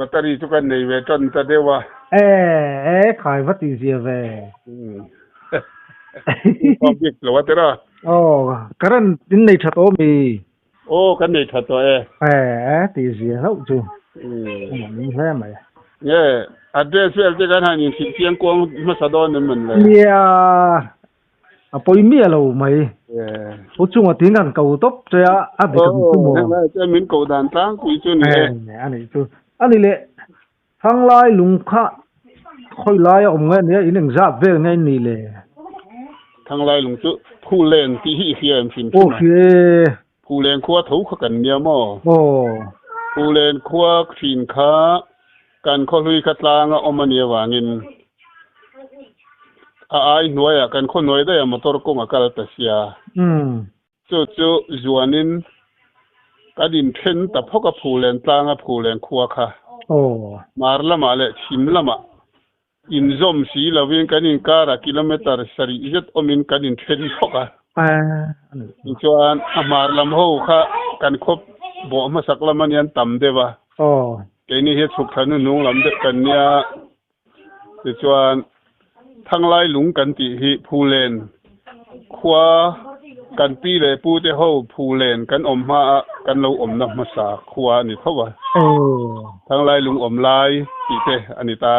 Battery chu kan nei ve tan ta deuh a. E e khai va tih zia ve. Inkhawm bik lo a tira. Aw current in nei tha tawh mi? Aw kan nei tha tawh e. E e tih zia hlauh chu. An hle mai. Nge address vel te kan han inhrilh chiang kuang hmasa dawn em man le? Nia A pawi miah lo mai. Pu chunga tin kan ko tawp che a, a dik ang chu maw? Helai chuan min koh dan tlangpui chu ni e. A nih chu. A ni leh, Thanglai lung kha khawi lai a awm nge nia, in engzat vel nge in nih le? Thanglai lung chu Phulen tih hi i hria em hrim hrim a? Aw hria e. Phulen khua tho kha kan nia maw? Aw. Phulen khua thin kha kan khawhlui kha tlang a awm a nih avangin a ai hnuaiah kan khaw hnuai daih a motor kawng a kal ta sia. Chu chu zuanin kan inthen ta phawk a Phulen tlang a Phulen khua kha. Aw. Hmar lamah leh chhim lamah Inzawm si lovin kan inkarah kilometre sarih zet awmin kan inthen phawk a. Tichuan a hmar lam ho kha kan khawp bawh hmasak lam a nian tam deuh a. Keini hi chhuk thla hnuhnung lam deuh kan nia. Tichuan Thanglai lung kan tih hi Phulen khua kan pi leh pu te ho Phulen kan awm hma a kan lo awmna hmasa khua a ni tho a. Thanglai lung awm lai tih te a ni ta.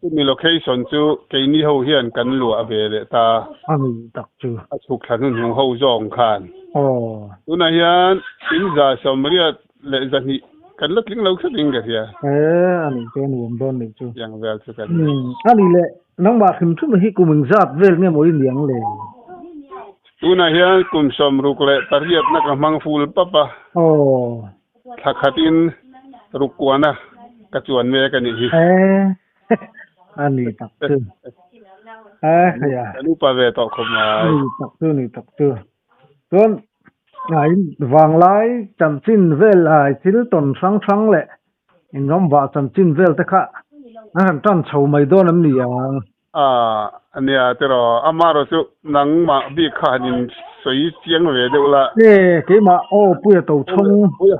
Chumi location chu keini ho hian kan luah ve leh ta. A ni tak chu. A chhuk thla hnuhnung ho zawng khan. Tunah hian in 182 kan la tling lo kher in ka hria. E a nih chu a nuam dawn nih chu. Tiang vel chu kan ni. A nih leh nangmah hrim hrim hi kum engzat vel nge maw i ni ang le? Tunah hian kum 68 na ka hmang ful pap a. Aw. Thla khatin ruk kuana ka chuan mek a nih hi. E a ni tak chu. E khaia. Kan upa ve tawh khawp mai. Ni tak chu ni tak chu. Chuan ai vanglai chanchin vel ai thil tawn hrang hrang leh inramvah chanchin vel te kha an han tan chho mai dawn an ni ang. A nia tiraw amarawh chu nangmah bik kha han in sawi chiang ve deuh la. E keimah aw puia to chhawng. Puia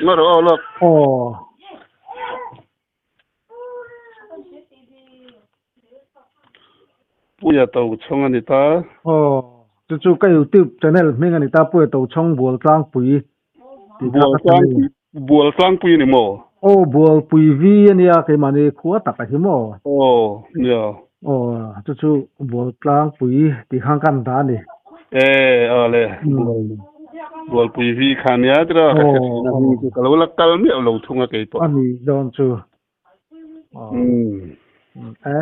ngarawh aw lawk. Aw. Puia to chhawng a ni ta. Aw, chu chu ka YouTube channel hming a ni ta, Puia to chhawng Bualtlangpui tih kha ka channel. Bualtlangpui a ni maw? Aw, Bualpui vi a nia, keimahni khua tak a hi maw? Aw, nia. Aw, chu chu Bualtlangpui tih khan kan dah a ni. E, aw le, Bualpui vi kha nia tiraw ka hre thin a, hming chu ka lo la kal miah lo thung a kei pawh. A ni dawn chu. E.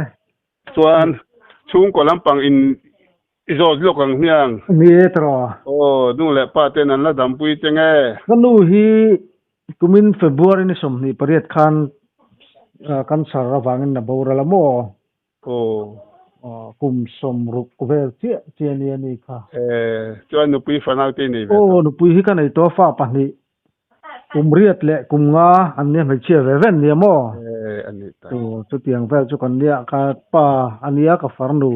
Chuan chhungkaw lampang in i zawt lawk ang hmiang. Ni e tiraw. Aw, nu leh pa ten an la dampui che nge. Ka nu hi kumin February ni 28 khan cancer avangin a boral a maw? Aw. Aw, kum 60 vel chiah chiah nia ni kha. Eh, chuan nupui fanau te i nei ve tawh? Aw, nupui hi ka nei tawh a, fa pahnih, kum riat leh kum nga an nia hmeichhia ve ve an nia maw? Eh, a nih tak. Aw, chutiang vel chu kan nia, ka pa a nia, ka farnu,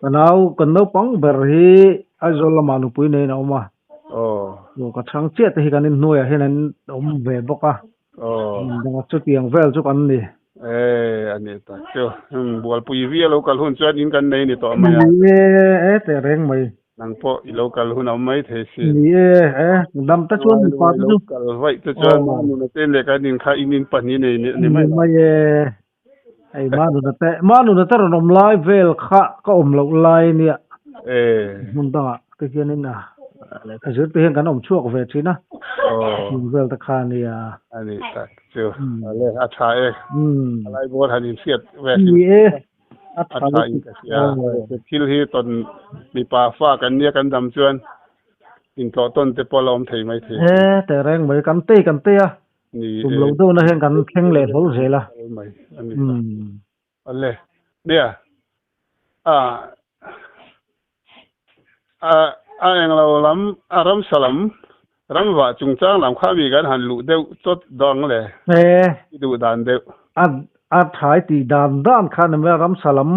ka nau, kan naupang ber hi Aizawl lamah nupui neiin a awm a. Aw. Aw, ka chhang chiah te hi kan inhnuaiah hian an awm ve bawk a. Aw. Chutiang vel chu kan ni. E, a ni tak chu. Bualpui vi a lo kal hun chuan in kan nei ni tawh mai a. Ni e, e teh reng mai. Nang pawh i lo kal hun a awm mai thei si. Ni e, e, dam te chuan mipa te chu. Lo kal vaih te chuan Manuna te leh kan in kha in in pahnih nei ni mai. Ni mai e. Hei Manuna te, Manuna te rawn awm lai vel kha ka awm loh lai nia. E. Hmun dangah te hianin a lehkha zir te hian kan awm chhuak ve thin a. Aw. Hmun vel te kha nia. A ni tak chu. Ale a tha e. A lai bawr han inhriat ve hrim. Ni e. A tha in ka hria. Thil hi tawn mipa fa kan nia kan dam chuan intlawh tawn te pawh a la awm thei mai thei. E teh reng mai kan tei kan tei a. Ni e. Tum lo deuhna hian kan thleng leh hlawl zel a. Mai a ni ta. Ale nia a a a englo lam a ramsa lam ramvah chungchang lam kha mi kan han luh deuh chawt dang le. E. I duh dan deuh. A a thai tih dan dan kha ni mai a ramsa lam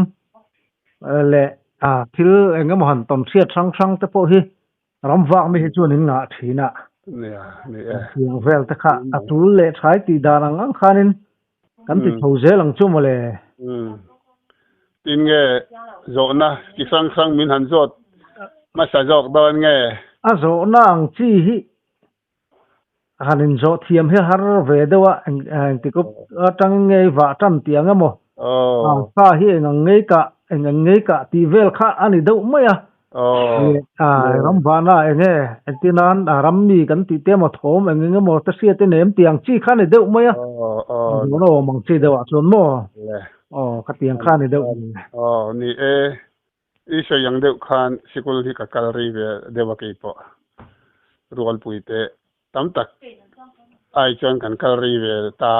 leh a thil engemaw han tawn hriat hrang hrang te pawh hi ramvak mi hi chuan in ngah thin a. Nia, ni e. Tiang vel te kha a tul leh thai tih dan ang ang khanin kan ti chho zel ang chu mawle. Tin nge zawhna chi hrang hrang min han zawt hmasa zawk dawn nge? A zawhna ang chi hi han inzawh thiam hi har ve deuh a, engtikup atangin nge i vah tan tih ang emaw, sa hi eng ang ngei kah, eng ang ngei kah tih vel kha a ni deuh mai a. Ram vahna eng nge engtin nan ram mi kan tih te emaw thawm eng eng emaw te hriat i nem tih ang chi kha a ni deuh mai a. Zawhna awm ang chi deuh ah chuan maw? Aw khatiang kha a ni deuh. Aw ni e, I sawi ang deuh khan sikul hi ka kal rei ve deuh a keipawh rualpui te tam tak ai chuan kan kal rei ve ta.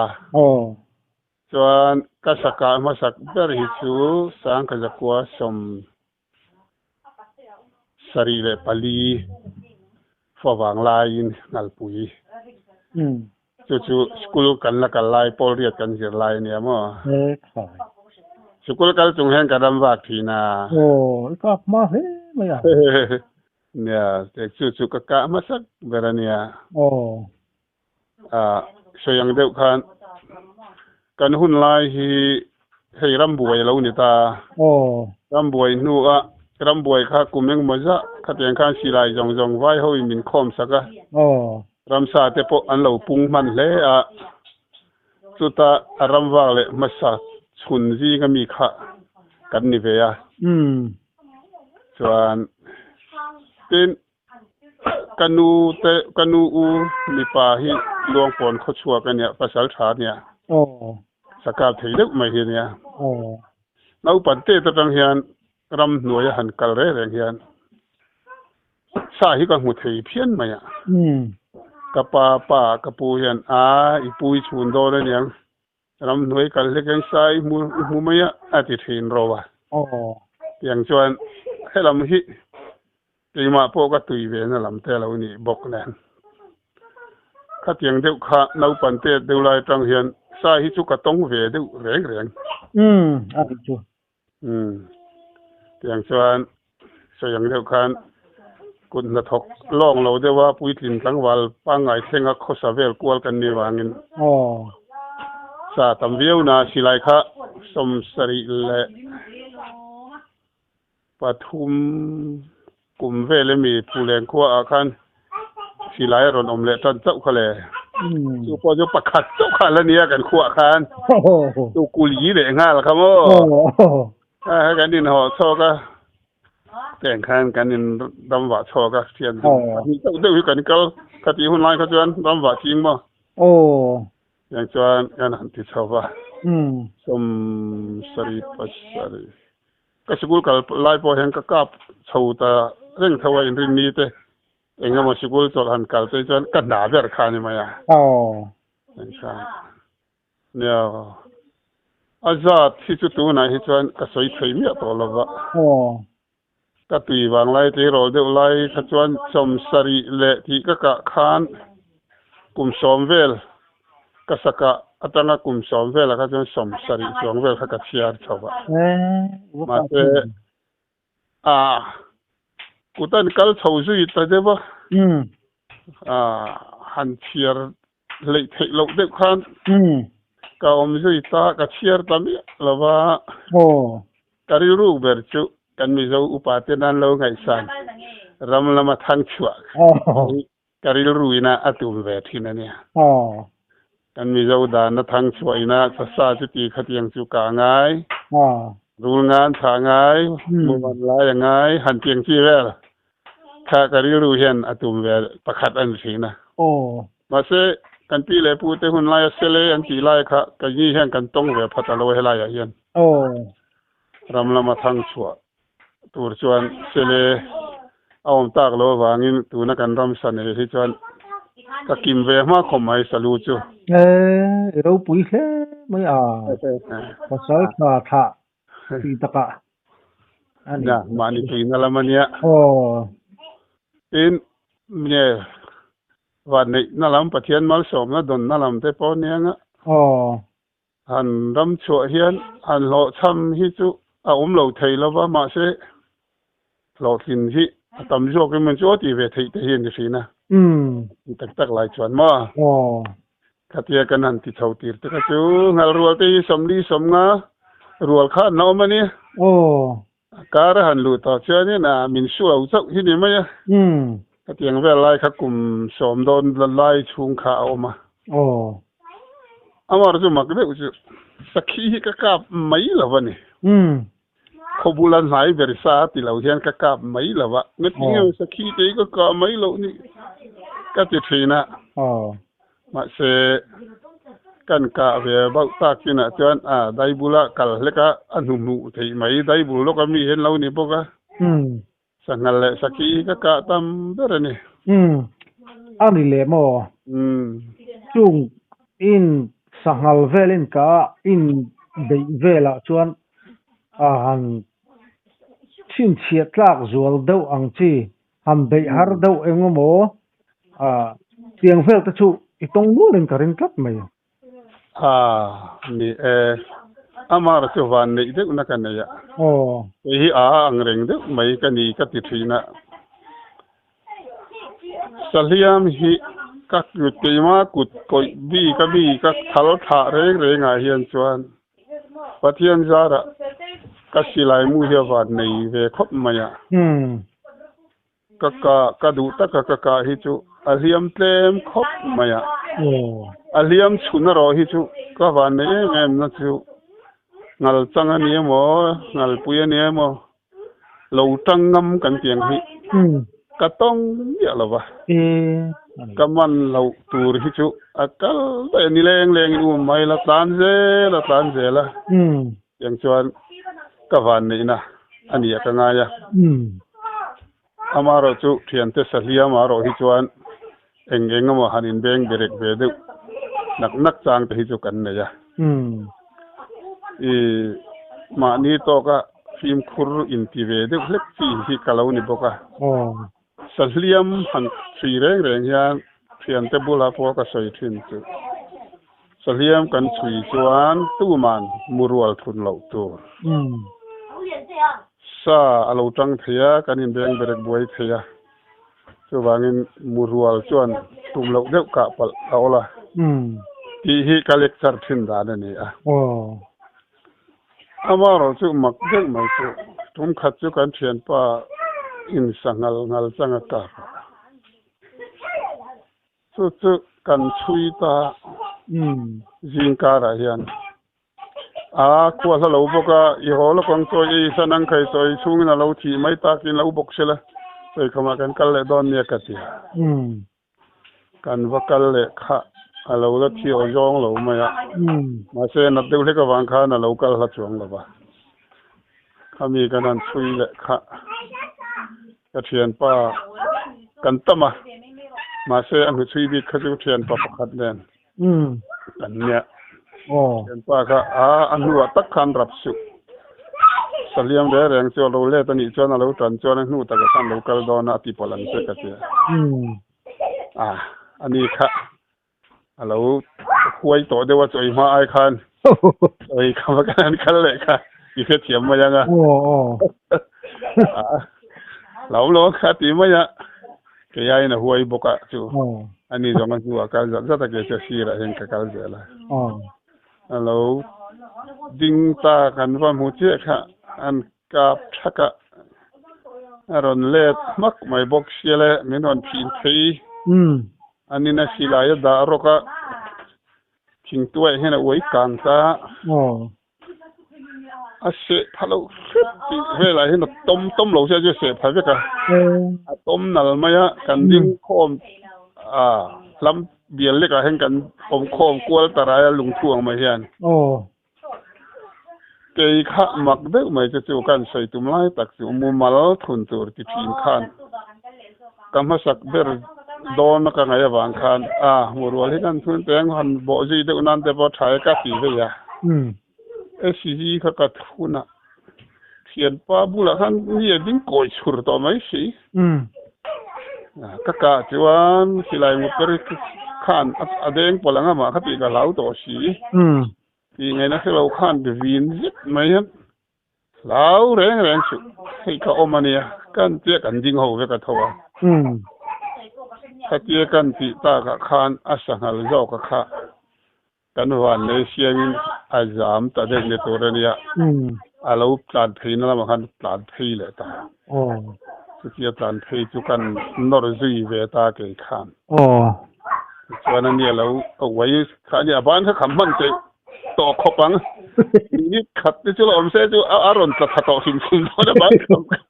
Chuan ka sakah hmasak ber hi chu Sangkazakua 74 favang laiin Ngalpui. Chu chu school kan la kal lai pawl riat kan zir lai a nia maw? Sikul kal chung hian ka ram vak thin a. Aw, i kap hma hle mai a. Nia, chu chu ka kah hmasak ber a nia. Aw. Ah, sawi ang deuh khan kan hun lai hi hei rambuai a lo ni ta. Aw. Rambuai hnua rambuai kha kum engemaw zah khatiang khan silai zawng zawng vai hoin min khawm sak a. Aw. Ramsa te pawh an lo pung hman hle a. Chuta a ramvak leh hmasa chhun zinga mi kha kan ni ve a. Chuan tin Ka nu te, ka nu u mipa hi Luangpawn khaw chhuak a nia, pasal tha a nia. Sakap thei deuh mai hi a nia. Naupang te atang hian ram hnuaia han kal reng reng hian sa hi ka hmu thei phian mai a. Ka pa pa ka pu hian a i pu i chhun dawn a niang, ram hnuai kal hlek hian sa i hmu i hmu mai a a ti thin ro a. Tiang chuan helam hi keimah pawh ka tui ve na lam te a lo nih bawk nen. Khatiang deuh kha naupang te deuh lai atang hian sa hi chu ka tawng ve deuh reng reng. Umm a nih chu. Umm tiang chuan sawi ang deuh khan kut hnathawk lawng lo deuh a puitlin tlangval pangngai thlenga khawsa vel kual kan nih vangin sa tam viau na silai kha 73 kum vel emi Phuleng khua ah khan silai a rawn awm leh tan chauh kha le. Chu pawh chu pakhat chauh kha la nia kan khuah khan. Chu kuli leh nghal kha maw. Kan inhawh chhawk a, teng khan kan in ram vah chhawk a, thian pahnih deuh deuh hi kan kal kha tih hun lai kha chuan ram vah ching maw. Tiang chuan kan han ti chho va, 77. Ka sikul kal lai pawh hian ka kap chho ta reng tho a inrinni te eng emaw sikul chawlh han kal te chuan ka hna ber kha a ni mai a. Engkha nia a zat hi chu tunah hi chuan ka sawi thei miah tawh lo va. Ka tui vang lai tleirawl deuh lai kha chuan 70 leh tih ka kah khan kum 10 vel ka sakah atanga kum 10 velah kha chuan 70 chuang vel kha ka chhiar chho va. Mahse a kut an kal chho zui ta deuh a, a han chhiar hleih theih loh deuh khan ka awm zui ta, ka chhiar ta miah lo va. Ka rilru ber chu kan Mizo upa te nan lo ngaihsan ram lama thang chhuah hi ka rilru ina a tum ve thin a nia. Kan Mizo dana thang chhuah ina sasa chu ti khatiang chu ka ngai, rul ngan tha ngai, muman lai a ngai, han tiang chi vel kha ka rilru hian a tum ve pakhat a ni thin a. Mahse, kan pi leh pu te hun laia sele an tih lai kha keini hian kan tawng ve phat a lo helaiah hian. Ram lama thang chhuah tur chuan sele a awm tak loh avangin tuna kan ram sa nei hi chuan ka kim ve hma khawp mai salu chu. E, i ropui hle mai a, pasal tha thlah tih takah a ni. Nia, mahni tuina lam a nia. Aw. Tin, nge vanneihna lam Pathian malsawmna dawnna lam te pawh a nia nga. Aw. Han ram chhuah hian han hlawhchham hi chu a awm lo thei lo va, mahse hlawhtlin hi a tam zawk emaw chu a ti ve theih te hi a ni thin a. Umm. Tak tak lai chuan maw? Aw. Khatia kan han ti chho tir te kha chu ngal rual te hi 40 50 rual kha an awm a ni. Aw. A kar a han luh tawh chuanin a min su lo chauh hi ni mai a. Umm. Khatiang vel lai kha kum 10 dawn lai chhung kha a awm a. Aw. Amar chu mak deuh chu sakhi hi ka kap mai lo a ni. Umm. Khawbul a hnai ber sa ti lo hian ka kap mai lo a, ngatinge sakhi te hi ka kah mai loh ni ka ti thin a. Mahse, kan kah ve bauh tak chinah chuan a daibula kal hlek a, a hnuhmuh theih mai daibul lawka mi hian lo ni bawk a. Sanghal leh sakhi hi ka kah tam ber a ni. Umm, a ni leh maw? Umm. Chung in sanghal vel in ka in beih velah chuan a han chhinchhiah tlak zual deuh ang chi, han beih har deuh eng emaw tiang vel te chu i tawng nualin ka ring tlat mai. A ni e, amar chu van neih deuh na ka nei a. Aw. Kei hi a ang reng deuh mai ka ni ka ti thin a. Sahliam hi ka kut keima kut kawih bik a mi ka thal thlah reng reng ah hian chuan Pathian zarah ka silai mu hi a van nei ve khawp mai a. Ka kah, ka duh taka ka kah hi chu a hliam tlem khawp mai a. A hliam chhun erawh hi chu ka van nei em em na chu ngal chang a ni emaw, ngal pui a ni emaw, lo tang ngam kan tih ang hi ka tawng miah lo va. Ka man loh tur hi chu a kal daih a ni leng lengin um mai la tlan zel a tlan zel a. Tiang chuan ka van neihna a ni a ka ngai a. Amaherawh chu thiante sahliam erawh hi chuan eng eng emaw han inbeng berek ve deuh nak nak chang te hi chu kan nei a. I mahni tawka fimkhur inti ve deuh hlek chi hi ka lo ni bawk a. Sahliam han chhui reng reng hian thiante bula pawh ka sawi thin chu sahliam kan chhui chuan tuman murual thun loh tur. Sa a lo tang thei a, kan inbeng berek buai thei a, chuvangin murual chuan tum loh deuh kah palh a awl a tih hi ka lecture thin dan a ni a. Amaherawh chu mak deuh mai chu tum khat chu kan thianpa in sa ngal ngal chang a kap a, chu chu kan chhui ta zing karah hian a khua hla lo bawk a, i haw lawk ang chawi ei hlan ang khai chawi chhungin a lo thih mai takin lo bawk sela chawi khamah kan kal leh dawn nia ka ti a. Kan va kal leh kha a lo la thi aw zawng lo mai a, mahse nat deuh hlek avang khan a lo kal hla chuang lo va. Khami kan han chhui leh kha ka thianpa kan tam a, mahse a hnuchhui bik kha chu thianpa pakhat nen kan nia. Thianpa kha a a hnuah tak khan rap suh. Sahliam reng reng chu a lo let a nih chuan a lo tan chuan a hnu takah khan lo kal dawn a a ti pawlh ang che ka ti a. A a ni kha a lo huai tawh deuh a chawi hma ai khan chawi kha va kan kal leh kha i hrethiam mai ang a. A lo lo kha ti mai a kei aiin a huai bawk a chu a ni zawng a hnuah kal zat zat a kei chu a sirah hian ka kal zel a. A lo ding ta kan va hmu chiah kha an kap thak a, a rawn let hmak mai bawk sia le, min rawn phin phei. An in a silai a dah rawk a, thingtuai hian a uai kang ta. A seh pha loh hrep tih velah hian a tawm tawm lo sia chu a seh pha vek a, a tawm nal mai a, kan ding khawm a hlam bial lekah hian kan awm khawm kual ta rai a lungthu ang mai hian. Kei kha mak deuh mai chu chu kan sawi tum lai tak chu mumal thun tur ti thin khan ka hmasak ber dawn a ka ngaih avang khan a hmurual hi kan thun teng han bawh zui deuh nan te pawh tha e ka ti vei a. SCG kha ka thun a, thianpa bulah khan mi a ding kawi chhur tawh mai si. Ka kah chuan silai motor khan a deng pawlh ang amah kha tih ka hlau tawh si. Tih ngaihna hre lo khan vin zet mai hian hlau reng reng suh hei ka awm a nia kan tia kan ding ho vek a tho a. Khatia kan tih takah khan a sanghal zawka kha kan van nei siangin a zam ta deuh ni tur a nia. A lo tlan pheina lamah khan tlan phei leh ta. Chutia tlan phei chu kan nawr zui ve ta kei khan. Tichuan a nia lo uai kha a nia a ban kha kham hman theih tawh khawp ang. Minute khat te chu la awm se chu a rawn tla thla tawh hrim hrim dawn a ban kham kha.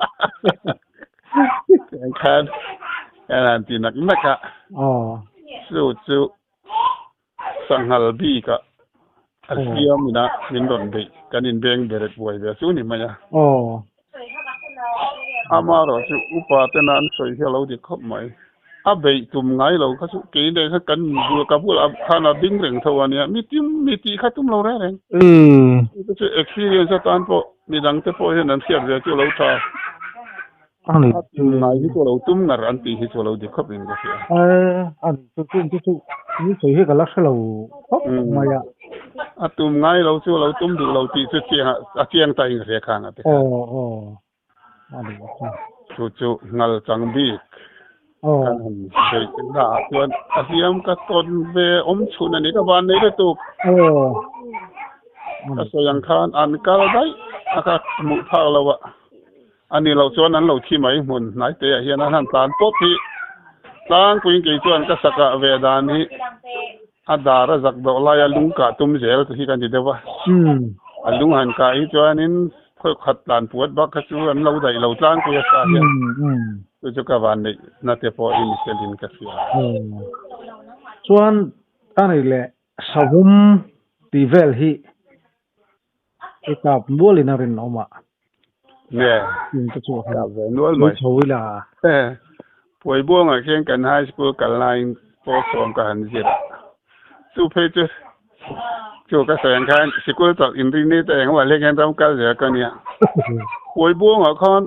Tiang khan kan han ti nak nak a. Chu chu Sanghal bik ah a hliam in a min rawn beih kan inbeng beret buai ve chu ni mai a. Amaherawh chu upa tena an sawi hi a lo dik khawp mai. A beih tum ngai lo kha chu kei leh kha kan bul ka bulah khan a ding reng tho a nia mi tim mi tih kha tum lo reng reng. Chu chu experience atan pawh midang te pawh hian an hriat ve chu a lo tha. A ni A tum ngai hi chu a lo tum ngar an tih hi chu a lo dik khawp in ka hria. A ni chu chu chu chu ni sawi hi ka la hre lo khawp mai a. A tum ngai lo chu a lo tum duh lo tih chu chiang a chiang ta in ka hria khang a ti kha. Aw aw a ni chu. Chu chu ngal chang bik kan han beih na ah chuan a hliam ka tawn ve awm chhun a ni ka van nei lutuk. Aw. Ka sawi ang khan an kal daih a ka hmuh phak lo a. A ni loh chuan an lo thi mai hmun hnai te ah hian an han tlan pawp hi tlangpuiin kei chuan ka sakah ve dan hi a dar a zak dawh laia lung kah tum zel te hi ka ni deuh a. A lung han kah hi chuanin khawi khat tlan puat bak kha chu an lo daih lo tlangpui a sa hian chu chu ka van neih na te pawh hi ni selin ka hria. Chuan a nei leh savawm tih vel hi I kap nual in a rinawm a. Nge. In te chu a Kap ve nual mai. Chho ila. Puai buangah khian kan high school kal laiin pawl sawm ka han zir a. Chu phei chu chu ka sawi ang khan sikul chawlh inrinni te engemaw hlek hian ram kal zel ka nia. Puai buangah khan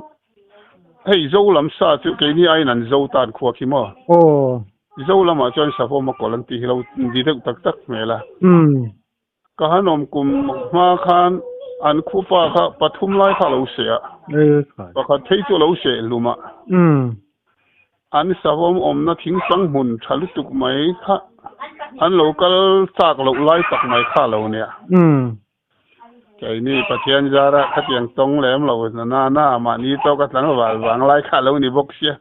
hei Zo lam sa chu keini aiin an Zo tan khua khi maw? Aw. Zo lamah chuan savawm a kawlh an tih hi lo ni deuh tak tak hmel a. Ka han awm kum hma khan an khupa kha pathum lai kha a lo seh a, pakhat phei chu a lo seh hlum a. An savawm awmna thingchang hmun tha lutuk mai kha an lo kal chak loh lai tak mai kha a lo nia. Keini Pathian zara khatiang tawng lem lo na na mahni tawka tlangval vang lai kha a lo ni bawk sia.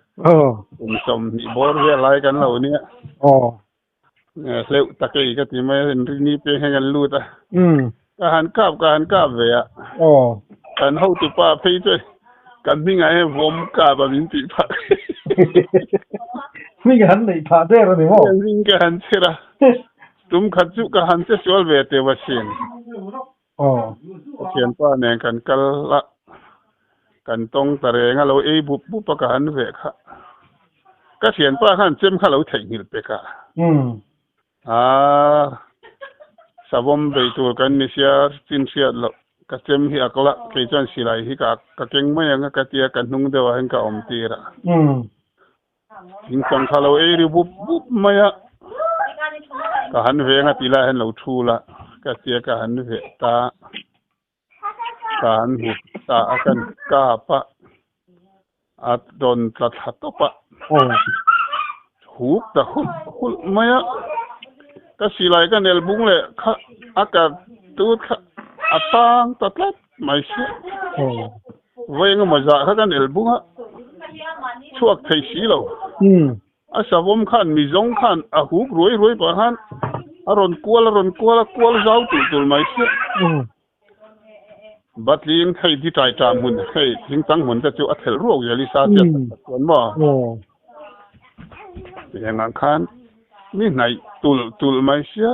Kum 20 bawr vel lai kan lo nia. Hleuh tak ei ka ti mai a, inrini peng hian kan lut a. Ka han kap ka han kap ve a. Kan hotupa phei chu kan hmingah hian vawm kap a min tih phah. Hming han neih phah der a ni maw? Hming ka han chher a. Tum khat chu ka han che sual ve teuh asin. Ka thianpa nen kan kal a, kan tawng ta reng a, lo ei bup bup a ka han veh kha. Ka thianpa khan chem kha lo theihnghilh pek a. Aa, savawm bei tur kan ni sia, chin hriat loh ka chem hi ak la, kei chuan silai hi ka ka keng mai ang a ka tia ka hnung deuh ah hian ka awm tir a. Thingchang kha lo ei ri bup bup mai a, ka han veng a tih lai hian lo thul a, ka tia ka han veh ta, ka han hmu ta a kan kap a, a rawn tla thla tawp a, hup ta hulh hulh mai a, ka silai ka nel bung leh kha a ka tut kha a tang ta tlat mai sia. Vawi engemaw zah kha kan el bung a, chhuak thei si lo. A savawm khan mizawng khan a huk ruai ruai pah khan a rawn kual a rawn kual a, kual zau tulh tulh mai chiah. Batling hei di tai ṭah hmun hei thingchang hmun te chu a thelh ruak zel i sa chiat tak tak chuan maw? Tiang ang khan mi hnaih tulh tulh mai sia.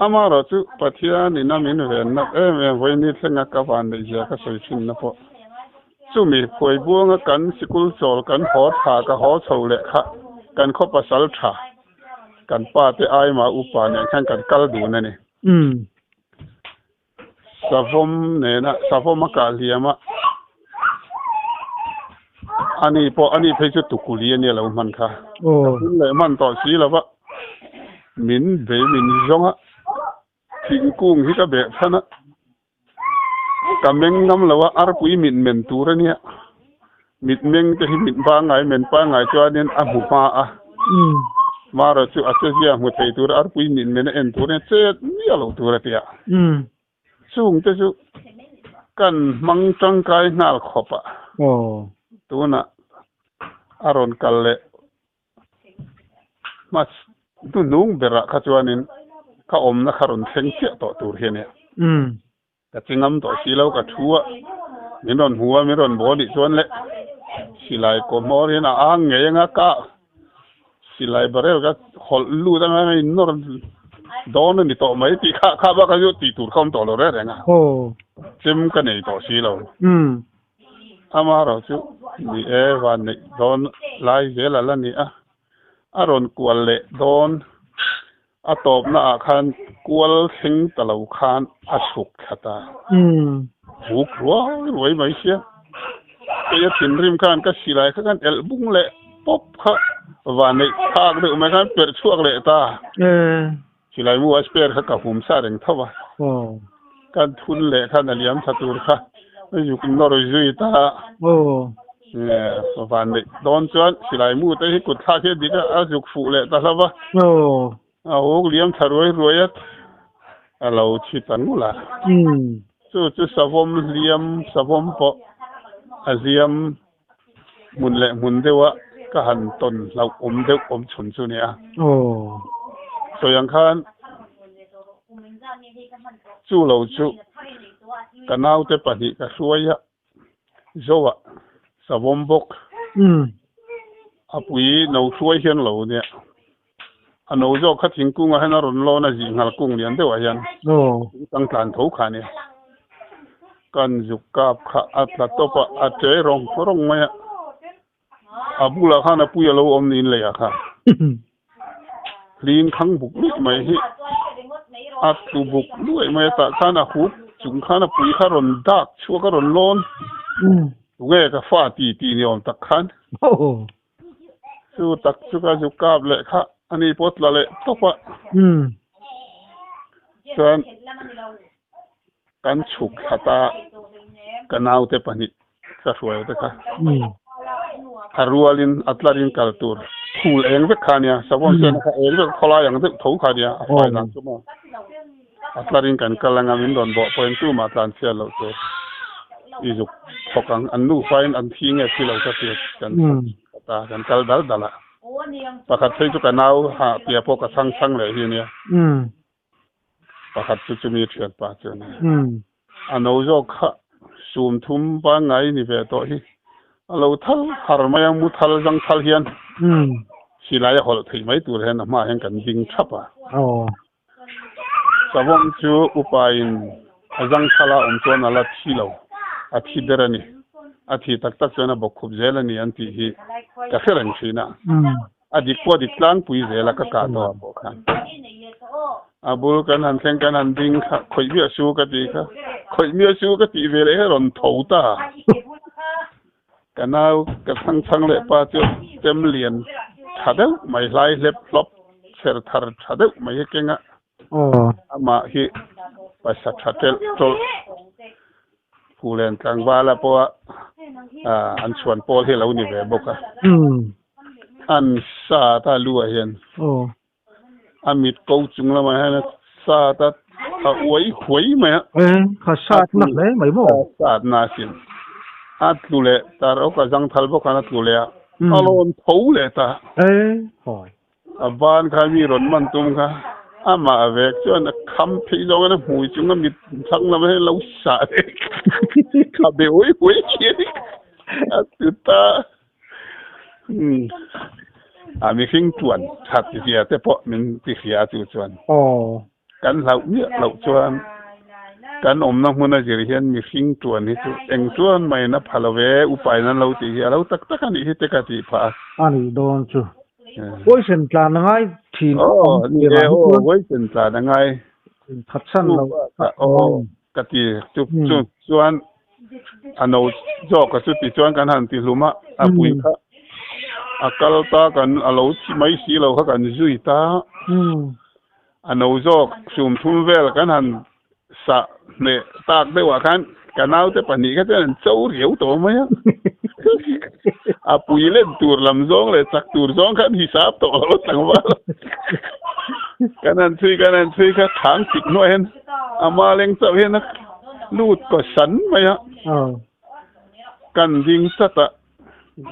Amaherawh chu Pathian in a min ven nak em em vawiin thlenga ka van neih zia ka sawi thin na pawh chumi phuai buanga kan sikul chawl kan haw tha ka haw chho leh kha kan khaw pasal tha kan pa te aima upa nen khan kan kal dun a ni. Savawm nena savawm a kah hliam a ani pawh ani phei chu tukuli a nia lo hman kha ka hun leh hman tawh si lo va min bei min zawng a thingkung hi ka beh chhan a ka meng ngam lo a arpui mit men tur a nia mit meng te hi mit pangngai men pangngai chuanin a hmu hma a. Mara chu a chezia hmu thei tur arpui min mena en tur hian chet miah lo tur a ti a. Chung te chu kan hmang tangkai nghal khawp a. Tunah a rawn kal leh hma hnuhnung berah kha chuanin ka awmna kha rawn thleng chiah tawh tur hi a nia. Ka chi ngam tawh si lo ka thu a, min rawn hmu a, min rawn baw nih chuan le silai kaw hmawr hian a ang ngei anga ka silai barrel ka hawlh lut anga a innawr dawn a ni tawh mai tih kha kha bak a chu tih tur kha awm tawh lo reng reng a, chem ka nei tawh si lo. Amaherawh chu ni e van neih dawn lai zel a la ni a, a rawn kual leh dawn. A tawpna ah khan kual thleng ta lo khan a chhuk thla ta. Buk ruai ruai mai sia. Kei a thinrim khan ka silai kha khan elh bung leh pawp kha van neih phak deuh mai khan perh chhuak leh ta. Silai mu a spare kha ka hum sa reng tho va. Kan thun leh khan a liam tha tur kha zuk nawr zui ta. Van neih dawn chuan silai mu te hi kut thlak hi a dik a, a zuk fuh leh ta hlauh va. A uk liam tha ruai ruai a, a lo thi ta ngul a. Chu chu savawm hliam, savawm pawh a hliam hmun leh hmun deuha ka han tawn hlauh awm deuh awm chhun chu nia. Sawi ang khan chu lo chu ka naute pahnih ka hruai a, Zoa savawm bawk a pui no hruai hian lo nia. A no zawk kha thingkungah hian a rawn lawn a, zih nghal kung lian deuhah hian tang tlan tho kha nia. Kan zuk kap kha a tla tawp a, a che rawng rawng mai a. A bulah khan a pui a lo awm niin leiah khan hling khang buk luih mai hi a tlu buk luih mai a, tah khan a hup chung khan a pui kha a rawn dak chhuak a rawn lawn. Tunge ka fa ti tih ni awm tak khan. Chu tak chu ka zu kap leh kha ani pawh tla leh tawp a. Chuan kan chhuk thlat a, ka naute pahnih ka hruai te kha a rualin a tlarin kal tur phul eng vek kha ania, savawm chuan kha eng vek khawlai ang deuh tho kha ania a fai dan chu maw. A tlarin kan kal anga min rawn bawh pawhin tumah tlan chhiat loh tur i zuk thawk ang, an nufain an thi nge thi lo ka ti kan thawk a, kan kal dal dal a. Pakhat phei chu ka nau hah tia pawh ka chhang chhang leh hi ania. Pakhat chu chumi thianpa chu a ni. A no zawk kha sum thum pangngai ni ve tawh hi a lo thal har mai a, mu thal zang thal hian silai a hawlh theih mai tur hian a hmaah hian kan ding thap a. Savawm chu upain a zang thala awm chuan a la thi lo, a thi ber a ni. A thi tak tak chuan a bawkkhup zel a ni an tih hi ka hre reng thin a. A dik pawh a dik tlangpui zel a ka kah tawh ah pawh khan. A bul kan han thleng kan han ding kha khawih miah su ka tih kha khawih miah su ka tih ve leh hi a rawn tho ta. Ka nau ka chhang chhang leh pa chu chem lian tha deuh mai hlai hlep hlawp chher thar tha deuh mai hi keng a. Amah hi pasa tha telh tawlh Phulen tlangvala pawha an chhuan pawl hi a lo ni ve bawk a. An sat a lu ah hian a mit ko chung lamah hian a sat a a uai huai mai a. Kha sat na hle mai maw? Sat na asin. A tlu leh ta rawk a zangthal bawk khan a tlu leh a. A rawn tho leh ta. A ban kha mi rawn man tum kha amah vek chuan a kham theih zawng in a hmui chung a mit thlang lam hian lo sah leh kha be uai uai thin a ti ta. A mihring tuan that zia te pawh min ti hria chu chuan kan hlauh miah loh chuan kan awmna hmun a zir hian mihring tuan hi chu eng chuan maiin a pha lo ve upain an lo tih hi a lo tak tak a nih hi te ka tih phah a. A nih dawn chu. Poison tlan a ngai thin khawp ang tih rah hi chuan. Poison tlan a ngai. Phatsan lo. Aw ka ti chu chu chuan a no zawk a chu ti chuan kan han ti hlum a a pui kha a kal ta kan a lo thi mai si lo kha kan zui ta a no zawk sum thum vel kan han Sah hneh tak deuhah khan ka naute pahnih kha chuan an cho riau tawh mai a. A pui len tur lam zawng leh chak tur zawng khan hisap tawh lo tlangval. Kan han chhui kan han chhui kha thang chik hnuah hian a maleng chauh hian a lut kaw san mai a. Kan ding chat a,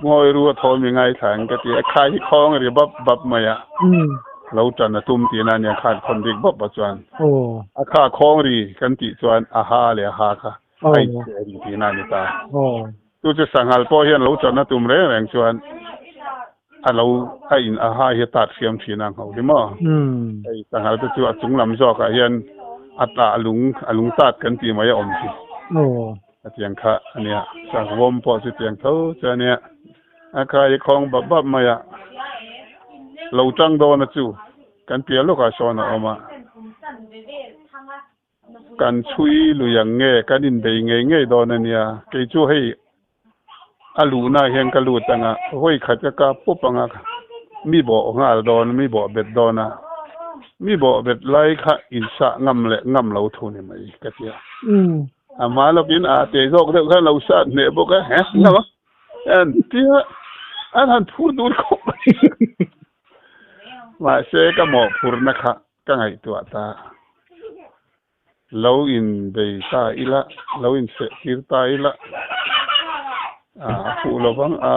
ngawi ru a thaw mi ngaithla ang ka ti a, khai hi khawng ri bap bap mai a. Lo tan a tum tihna a nia khan khawn rik bap a chuan. A kha khawng ri kan tih chuan a ha leh a ha kha. A inchhe a ni tihna a ni ta. Chu chu sanghal pawh hian lo chawlhna tum reng reng chuan a lo a in a ha hi a tat hriam thin a ngho hi maw. Hei sanghal te chu a chung lam zawkah hian a tah lung a lung tat kan tih mai a awm chi. A tiang kha a nia. Sakvawm pawh chu tiang tho chu a nia. A khai khawng bap bap mai a. Lo tang dawn a chu kan piah lawkah sawn a awm a. Kan chhui lui ang nge, kan inbei ngei ngei dawn a nia. Kei chu hei a luhna hian ka lut ang a, vawi khat ka kap pawp ang a, mi bawh nghal dawn, mi bawh bet dawn a, mi bawh bet lai kha insah ngam leh ngam lo thu ni mai ka ti a. A hma lawkin a te zawk deuh khan lo sat hneh bawk a, he ngam a, an tia an han phur dun khawp mai. Mahse ka mawhphurna kha Ka ngaihtuah ta. Lo in bei ta ila, lo in seh tir ta ila, a fuh lovang, a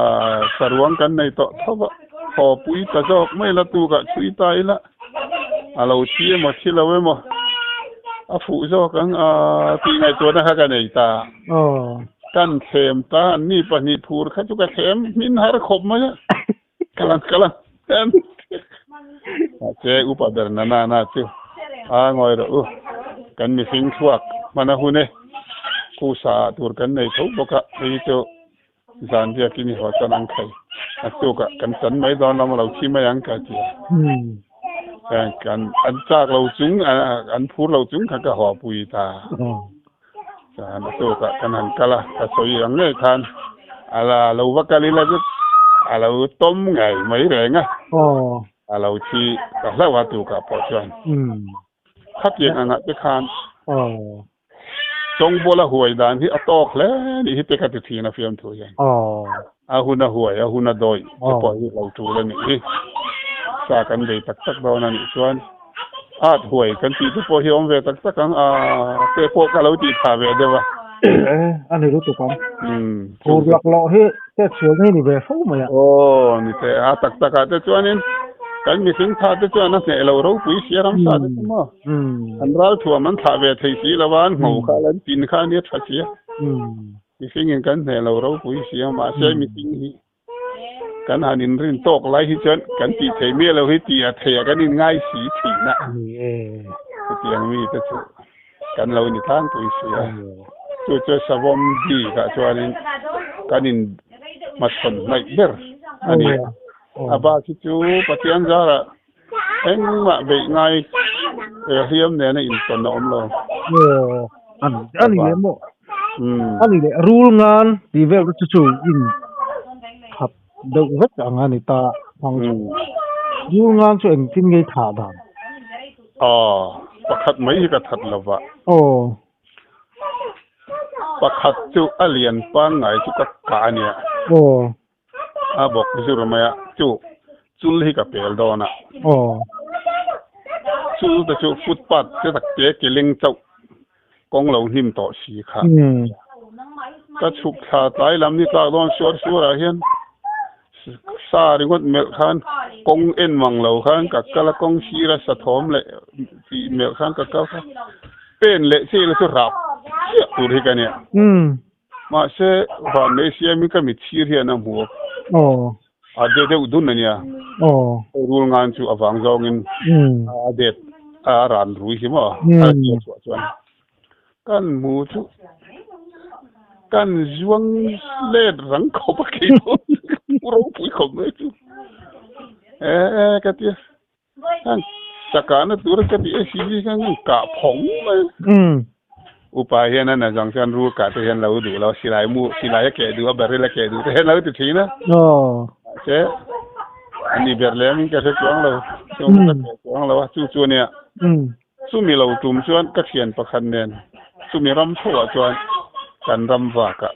saruang kan nei tawh tho va, haw pui ta zawk mai la tukah chhui ta ila, a lo thi emaw thi lo emaw, a fuh zawk ang a tih ngaihtuahna kha ka nei ta. Kan thlem ta, ni pahnih phur kha chu ka thlem hmin har khawp mai a. Kalang kalang Mahse upa ber na na na chu a ngawi rawh u kan mihring thluak hman a hun e khu sa ah tur kan nei tho bawk a hei chu zan biakin i haw chuan ang khai a tuk ah kan chan mai dawn lam a lo thi mai ang ka ti a kan an chak lo chung an phur lo chung kha ka haw pui ta. Chuan a tukah kan han kal a, ka sawi ang ngei khan a la lo va kal ila chu a lo tawm ngei mai reng a, a lo thi ta hlauh a tukah pawh chuan. Khatiang angah te khan Chawngbawla huai dan hi a tawk hle nih hi te ka ti thin a fiamthu hian. A hun a huai, a hun a dawi te pawh hi lo tul a nih hi. Sa kan bei tak tak dawn a nih chuan at huai kan tih te pawh hi awm ve tak tak ang a te pawh ka lo tih tha ve deuh a. A ni lutuk ang. Phur laklawh hi chet sual hi ni ve fo mai a. Aw ni te a tak tak ah te chuanin kan mihring tha te chuan a hneh lo ropui sia ramsa te chu maw. An ral thuam an thlah ve thei si lo a, an ngho kha an tin kha a nia tha sia. Mihring in kan hneh lo ropui si a, mahse mihring hi kan han inrin tawk lai hi chuan kan tih thei miah lo hi tih a theih a kan in ngai si thin a. Chutiang mi te chu kan lo ni tlangpui si a. Chu chu Savawm bik ah chuanin kan in hmachhawn hnaih ber a ni a. A bak hi chu Pathian zarah Engmah beih ngai hliam nena intawn a awm lo. Aw, a ni leh maw? A ni leh, rul ngan tih vel te chu chu in khat deuh vek ang a ni ta hmang chu. Rul ngan chu engtin nge i thah dan? Aw, pakhat mai hi ka that lo va. Aw. Pakhat chu a lian pangngai chu ka kah a nia. Aw. A bawk zur mai a, chu chul hi ka pel dawn a. Aw. Chul te chu footpath te tak te ke leng chauh kawng lo hnim tawh si kha. Ka chhuk thla tlai lam ni tlak dawn suar suar ah hian sa ringawt melh khan kawng en mang lo khan ka kal a, kawng sir a sa thawm leh tih melh khan ka kal kha pen leh chiah ila chu rap chiah tur hi ka nia. Mahse, vanlei siamin ka mit sir hian a hmu a. Aw. A de deuh dun a nia. Aw. Rul ngan chu a vang zawngin a det a ran rui hi maw? A tia chhuah chuan kan hmu chu kan zuang let rang khawp a kei pawh pu ropui khawp mai chu. E ka tia. Heng sakahna tura ka tih si hi khan kan kah phawng mai. Upa hian a nazawng chuan rul kah te hian lo duh lo, silai mu, silai a keh duh a, barrel a keh duh te hian lo ti thin a. Mahse, a ni ber lem in ka hre chuang lo, chung ka keh chuang lo a, chu chu a nia. Chumi lo tum chuan ka thian pakhat nen chumi ram chhoah chuan kan ram vak a.